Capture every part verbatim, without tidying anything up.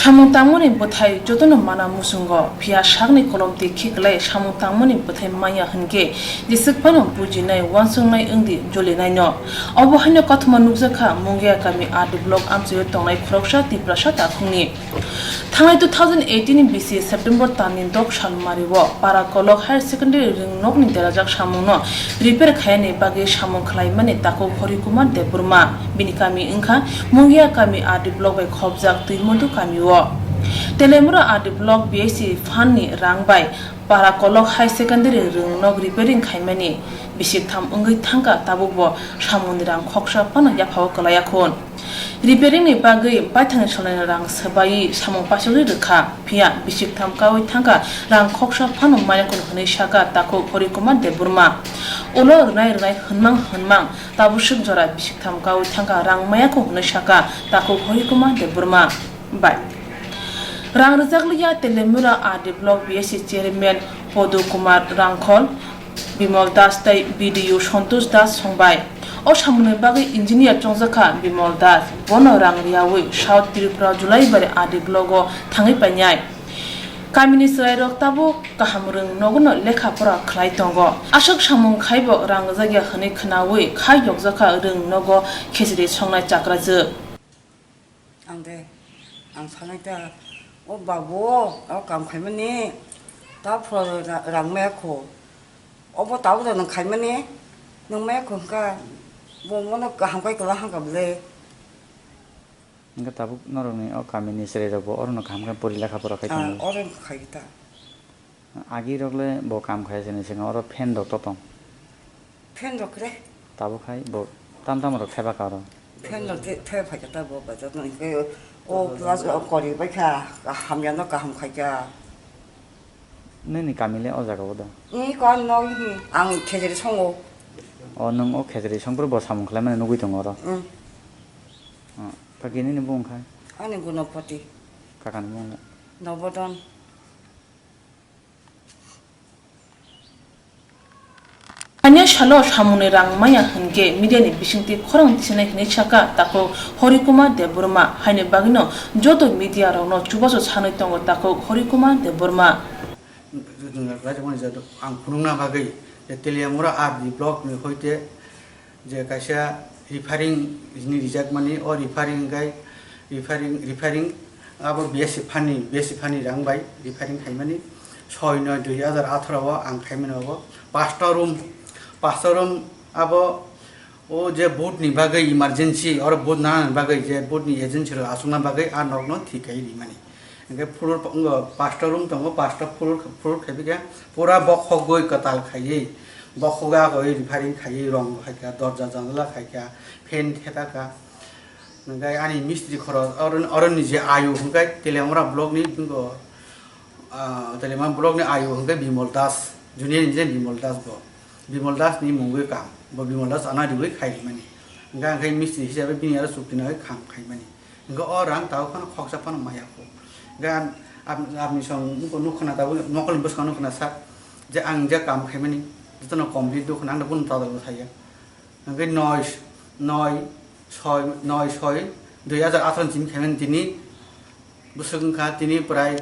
Samung tangmani bwthai jotono mana muchungo, phiya sakni kolomtwi khiklai samung tangmani bwthai manya hwnkhe jeswk phano bujinai uansuknai wngdi jolinaino. Obo haino kothoma nukjakha Mungia kami R D block amchaio tongnai khoroksa Tiprasa takhukni. Thangnai two thousand eighteen bisi September talni dok salmario Para Kolok Higher Secondary ringnokni derajak samungno repair khaiyani bagwi samung khlaimani takhuk Hori Kumar Debbarma. Bini kami wngkha Mungia kami R D block bai khopjak Twimuldu kamio. Telemura R D block B I C fund ni rang bai Para Kolok High Secondary ringnok repairing khaimani bisik tham wngwi thangkha, tabukbo samungni rang khoksa phano yaphao kwlaiyakhun. Repairing ni bagwi baithangni salnani rang swbaiwi samung paichogwi rwkha, phiya bisik tham kaui thangkha, rang khoksa phano maiyakhun hwnwi sakha takhuk Hori Kumar Debbarma. Ulo rwnai rwnai hwnmang hwnmang tabuswk jora bisik tham kaui thangkha, rang maiyakhun hwnwi sakha takhuk Hori Kumar Debbarma bai. Rang rwjakliya Telemura R D block B I C chairman Podu Kumar Rangkhol, Bimal Das tei B D O Santosh Das songbai. O samungni bagwi engineer chongjakha Bimal Das, bono rang riyaui South Tripura Julaibari R D block o thangwi painai. Kamini chwrairok tabuk kaham rwng nogono lekha pora khlai tongo. Aswk samung khaibo rang rwjakya hwnwi khwnaui khai yokjakha rwng nogo khichri songnai chakrajwk. Ang de, ang sanai ta, o babu, o kam khaimani, ta phoro ra-, rang maya kho. Obo tabuk da nang khaimani, nang maya kho hwnkha, bo mono kaham kai kwla hangkha bwle. Hwnkhe tabuk norokni o kamini chwrairokbo orono kaham khe pori lekha pora khai Ah, tongo. Oro khai ta. Agi rok le bo kam khai sini singo oro fan rok to tong. Fan rok kre? Tabuk hai bo tam tam rok theba ka oro. Fan rok the, the phai kata bo bazar no hingke o plus o kori bai kha, hamya no kaham khai kha. Nini kami le o jaga o da? Ni ko no hi ang khejeri songo. O nung o khejeri songpro bo samung khlai mani nugui tongo oro. Mm. O, kaki nini bung khai? Ani Gunopati. Kakani bung le? Nobodon. Haino salo samungni rang maya hwnkhe mediani bisingtwi khorang tisinai hwnwi sakha takhuk Hori Kumar Debbarma, haini bagwino joto mediarokno chubachu sanwi tongo takhuk Hori Kumar Debbarma. Ang phunukna bagwi je Teliamura R D blockni hoite je kaisa repairing ni rijakmani, o repairing hwnkhe repairing, repairing abo B S C fund ni, B S C fund ni rang bai repairing khaimani. Soi noi dui hajar atharo o ang khaimani abo. Pasta room, pasta room abo o je board ni bagwi emergency, oro board nana ni bagwi je board ni agency rok aswkna bagwi a nok no thik khai rimani. Hingke floor, wngo, pasta room tongo, pasta floor, floor khaipikha, pura bokhogwi kwtal khaiwi, bokhogwi agoi repairing khaiwi, rong khaikha, dorja janala khaikha, fan thepakha. Hingke ani mistri khoro, oro, oroni je ayu hingke Teliamura block ni bingo, ah, Teliamura block ni ayu hingke Bimal Das, junior engineer Bimal Das bo. Bimal Das ni mungwi kam, bo Bimal Das ana riwi khai rimani. Hingke ang khe mistri hisabe bini aro chukti nai kham khaimani. Hingke o rang tabuk phano khoksa phano maya kho. Hingke ang ap-, apni song nukhna tabuk mokol ni bwskango nukhna sak je ang je kam khaimani jotono complete nukhna ang bono tadal bo saya. Hingke noi, noi, soi, noi, soi, dui hajar atharo ni simi khaimani tini bwswk wngkha tini prai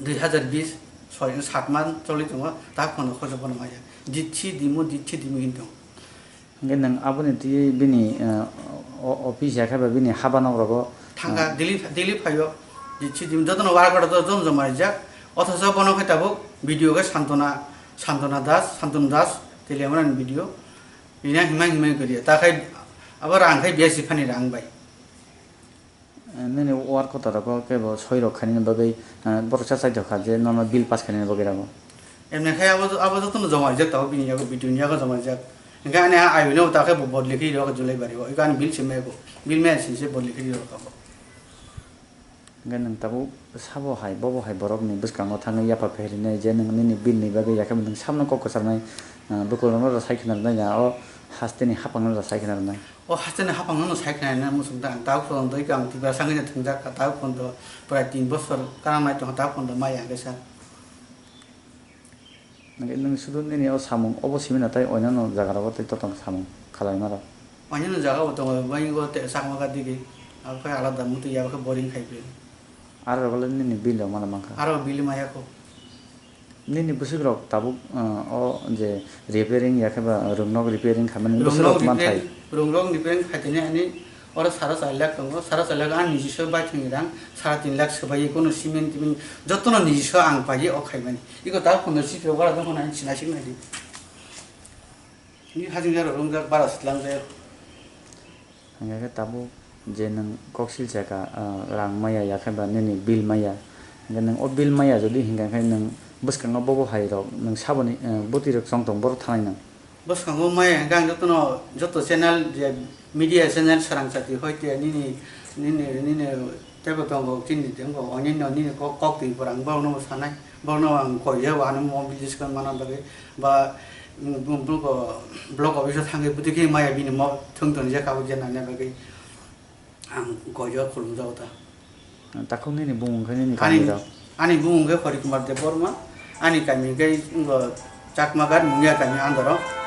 dui hajar bis soi sat man choli tongo tabuk phano khoksa phano maya. Ditsi dimu, ditsi dimu hin tongo. Hingke nwng aboni twi bini, eh, o-, office ya khe ba bini haba nok rogo, thangkha, eh, daily, daily phaio, je chini jotono worker rok jotono joma rijak, othocho bono khe tabuk B D O khe Santona, Santona Das, Santona Das, Teliamura ni B D O, bini himai himai kwrwi, ta khe abo rang khe B S C fund ni rang bai. Eh, nini work kota rogo kebo soi rok khainani bagwi, eh, borok cha chai tokha je nono bill pass khainani bagwi rago. Emne khai abo, abo jotono joma rijak tabuk bini yago, B D O ni yago joma rijak. Hingke ani a ayu no ta khe bo bodli khe rok July bari o. Iko ani bill se mego. Bill me sin se bodli khe rok abo. Hingke nwng tabuk sabo hai, bobo hai borok ni bwskango thangwi yapha pherini je nwng nini bill ni bagwi yakhe nwng samno kok kwcharnai, eh, bukurok no rw sai khna rwnai ya o haste ni haphang no rw sai khna rwnai. O hasteni haphang no sai khna na muchung ta ang tabuk phano doi khe ang Tiprasa wngwi thwngjak kha tabuk phano prai tin bosor kanang nai tongkha tabuk phano maya hwnkhe sa. Nwng sudu nini o samung obo simi na tei oinano jaga rogo tei totong samung khalai ma rok. Oinano jaga bo tongo bai go te sakma ka digi abo khe alada muti abo khe boring khai phi. Aro rok le nini bill rok mano mankha. Aro bill maya kho. Nini bwswk rok tabuk, uh, o je repairing ya khe ba rwngnok repairing khaimani bwswk rok Rwngnok man thai. Repairing, rwngnok repairing khaitini ani oro sara char lakh tongo, sara char lakh ani nijiswa bai thwngni rang sara tin lakh swbai kono cement timi jotono nijiswa ang pai o khaimani. Iko ta pondro sitro bara dong khona ang sinai sik nai di. Ni hajing jaro rwngjak bara sitlang jaya. Hingkhe tabuk je nwng kok silsa kha, ah, rang maya, ya khe ba nini bill maya. Hingkhe nwng o bill maya jodi hingkha khe nwng bwskango bobo hai rok, nwng saboni, ah, bwtwi rok chong tong, borok thanai nwng. Bwskango maya hingkhe ang jotono, joto channel je media channel swrang chati hoi te nini, nini, nini teibo tongo chini tongo onini, nini kok, kok twi pura ang borokno bo sanai. Borokno ang koi ya, ano mo business khe mana bagwi ba, mm, block, block office o thangwi bwtwi khe maya bini mo thwng tong je kabo je nana bagwi ang koi ya khulum jago ta. Takhuk nini bumung khe nini Ani, kami rok? Ani bumung khe Hori Kumar Debbarma, ani kami khe wngkha Chakmagat Mungia kami andaro.